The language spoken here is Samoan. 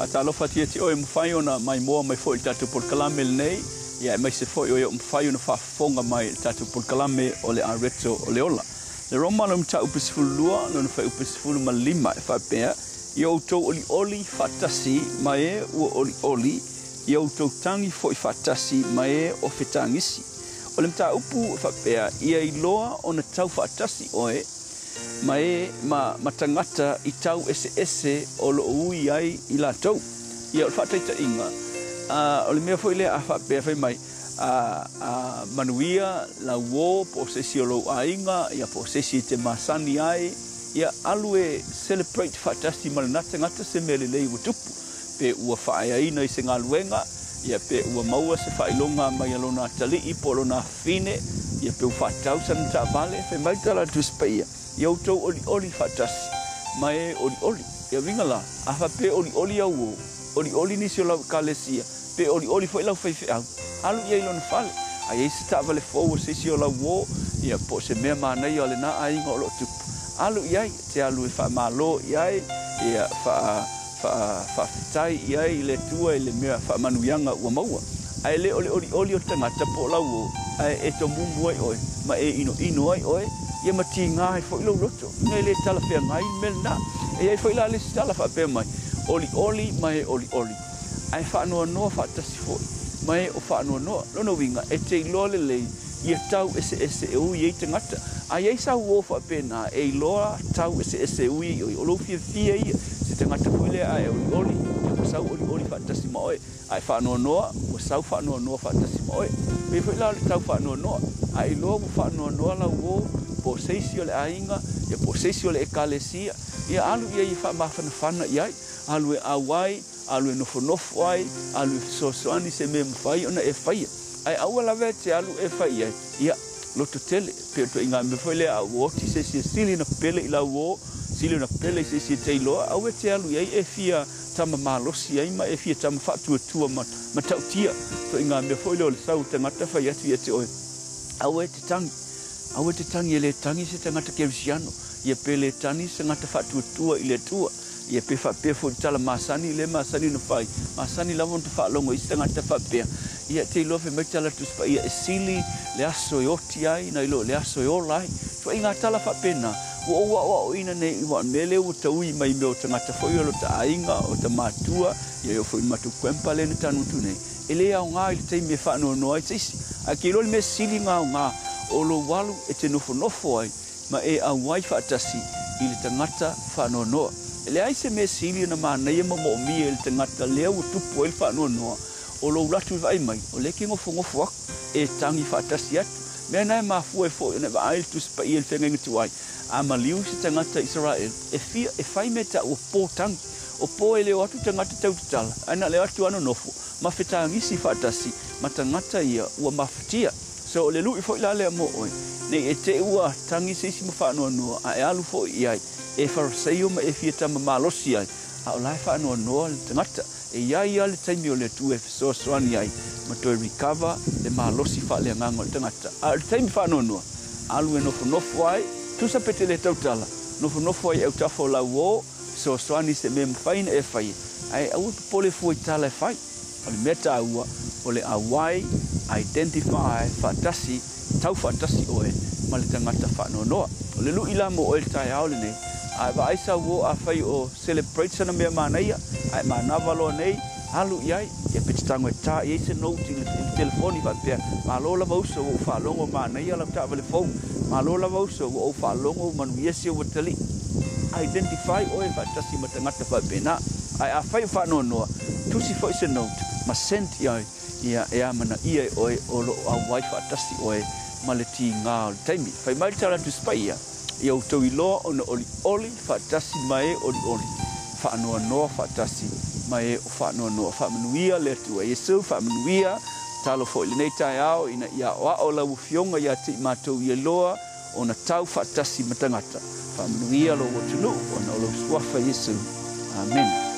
Faatalofa atu ia te oe ua mafai ona maimoa mai foi i le tatou polokalame lenei, ia aemaise foi o e ua mafai ona faafofoga mai i le tatou polokalame o le Areto o le Ola. Le Roma lona mataupu 12, lona fuaiupu 15 e faapea, Ia outou olioli faatasi ma e ua olioli, ia outou tagi foi faatasi ma e o fetagisi. O le mataupu e faapea, ia iloa ona tau faatasi oe ma e ma, ma tagata i tau eseese o lo o ui ai i latou. Ia, o le faataitaiga, o le mea foi lea a faapea fai mai, a, a manuia lau uō po o se isi o lou aiga, ia po o se isi e te masani ai, ia alu e celebrate faatasi ma lena tagata se mea lelei ua tupu, pe ua faaeaina i se galuega, ia pe ua maua se faailoga mai a lona atalii po o lona afafine, ia pe ua faatau sana taavale, fai mai le tala a le Tusi Paia, ia outou olioli faatasi ma e olioli. Ia uiga la, a faapea e olioli au uō, olioli nisi o lau ekalesia, pe olioli foi lau faifeau, alu i ai i lona fale. A i ai se taavale fou a se isi o lau uō, ia po o se mea manaia o lena aiga o lo o tupu, alu i ai, e te alu e faamalo i ai, ia faa, faa, faafetai i ai i le Atua i le mea faamanuiaga ua maua. Ae le o le olioli o le tagata po o lau uō, ae e tomumu ai oe, ma e inoino ai oe, ia ma tiga ai foi lou loto. Ina e le talafeagai le mea lena. E i ai foi la le isi tala faapea mai, Olioli ma e olioli, ae faanoanoa faatasi foi ma e o faanoanoa. Lona uiga, e te iloa lelei ia tau eseese e ui ai tagata. A i ai sau uō faapena e iloa tau eseese e ui ai oe, o lou fiafia ia, se tagata foi lea a e olioli, ia ua sau olioli faatasi ma oe. A e faanoanoa, ua sau faanoanoa faatasi ma oe. Pei foi la o le tau faanoanoa, a e iloa ua faanoanoa lau uō, po o se isi o le aiga, ia po o se isi o le ekalesia, ia alu i ai e faamafanafana i ai, alu e ʻau ai, alu e nofonofo ai, alu e fesoasoani i se mea e mafai ona e faia. Ae aua lava e te alu e fai i ai, ia, loto tele, pei o le ituaiga mea foi lea a ua oti se isi e sili ona pele i lau uō, sili ona pele i se isi e te iloa, aua e te alu i ai e fia tama malosi ai ma e fia tama faatuatua ma matautia. Ituaiga mea foi lea o le sau o tagata fai atu ia te oe, aua e te tagi, aua e te tagi, e le tagi se tagata kerisiano, ia pe le tagi se tagata faatuatua i le Atua. Ia pe faapea foi le tala masani lea e masani ona fai, masani lava ona faalogo i isi tagata faapea, ia te iloa fai mai le tala a le Tusi Paia e sili le aso e oti ai nai lo le aso e ola ai. Ituaiga tala faapena, ua ou aoaoina nei aua o le mea lea ua taui mai i mea o tagata foi o lota aiga, o ta matua, ia e oo foi i le matou grandpa lea na tanu atu nei, e le aoga i le taimi e faanoanoa ai se isi. Ae ke iloa le mea sili ona aoga, o lou alu e te nofonofo ai ma e auai faatasi i le tagata faanoanoa. E leai se mea sili ona manaia ma moomia i le tagata lea ua tupu ai le faanoanoa, o lou latu i vaai mai, o lea e ke nofonofo aku, e tagi faatasi atu. Mea na e mafua ai foi ona e vaai le Tusi Paia i le feagaiga tuai, a maliu se tagata Isaraelu, e fia e fai mea taua po tagi. O po e le o atu tagata tau tatala, ae na o le o atu a nonofo, ma fetagisi faatasi ma tagata ia ua mafatia. So o le luʻi foi la lea mo oe, nei e te i ua tagi se isi ma faanoanoa, a e alu foi i ai, e Fariseio ma e fia tama malosi ai, a o la e faanoanoa le tagata. E i ai lava le taimi o le Atua e fesoasoani ai ma toe recover le malosi faaleagaga o le tagata. A o le taimi faanoanoa, alu e nofonofo ai, tusa pe te le tautala, nofonofo ai i autafa o lau uō, fesoasoani i se mea e mafai ona e faia, ae aua e popole fua i tala e fai. O le mea taua, o le auai, identify, faatasi, tau faatasi oe ma le tagata faanoanoa. O le luʻi la mo oe i le taeao lenei, a e vaai sau uō afai o celebrate sana mea manaia, a e manava loa nei, alu i ai, ia pe te tago e ta i ai se note i le telefoni faapea, Malo lava uso ua ou faalogo manaia lau taavale fou, malo lava uso ua ou faalogo ua manuia si ou atalii. Identify oe faatasi ma tagata faapena. Ae afai o faanoanoa, tusi foi se note ma send i ai, ia e amanaia e oe o lo o auai faatasi oe ma le tiga o le taimi. Fai mai le tala Tusi Paia, Ia outou iloa ona olioli faatasi ma e olioli, faanoanoa faatasi ma e o faanoanoa. Faamanuia le Atua Iesu, faamanuia talo foi i lenei taeao ina ia aoao lau Afioga ia te i matou ia iloa ona tau faatasi ma tagata. Faamanuia lou atunuu ona o lou Suafa Iesu. Amene.